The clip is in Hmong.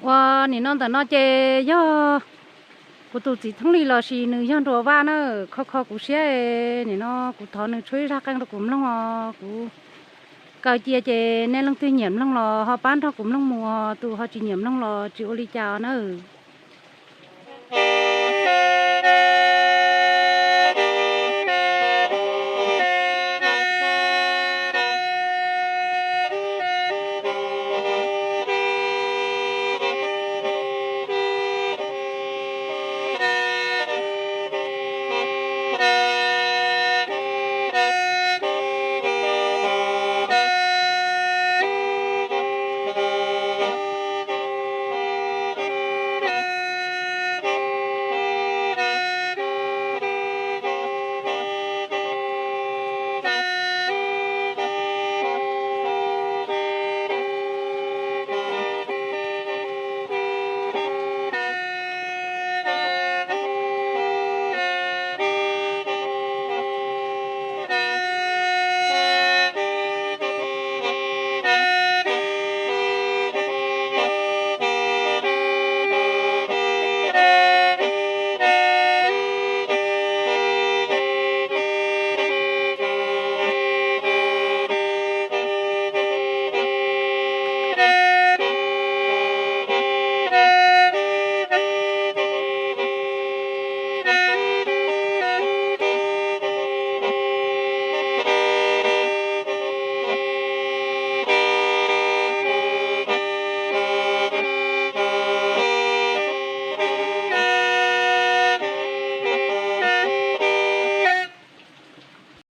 Ua nim no ntawm no ces yog kuv tus txiv Thoob Lis los sis nws yog Nruas Vaj na, kho kho kuv siab. Nim no kuv thov nws tshuab ib zaj qeej rau kuv mloog os. Kuv kaw cia ces nej leej twg nyiam mloog los ho pab nrog kuv mloog mus, tus ho tsis nyiam mloog los tsis ua li cas nawb.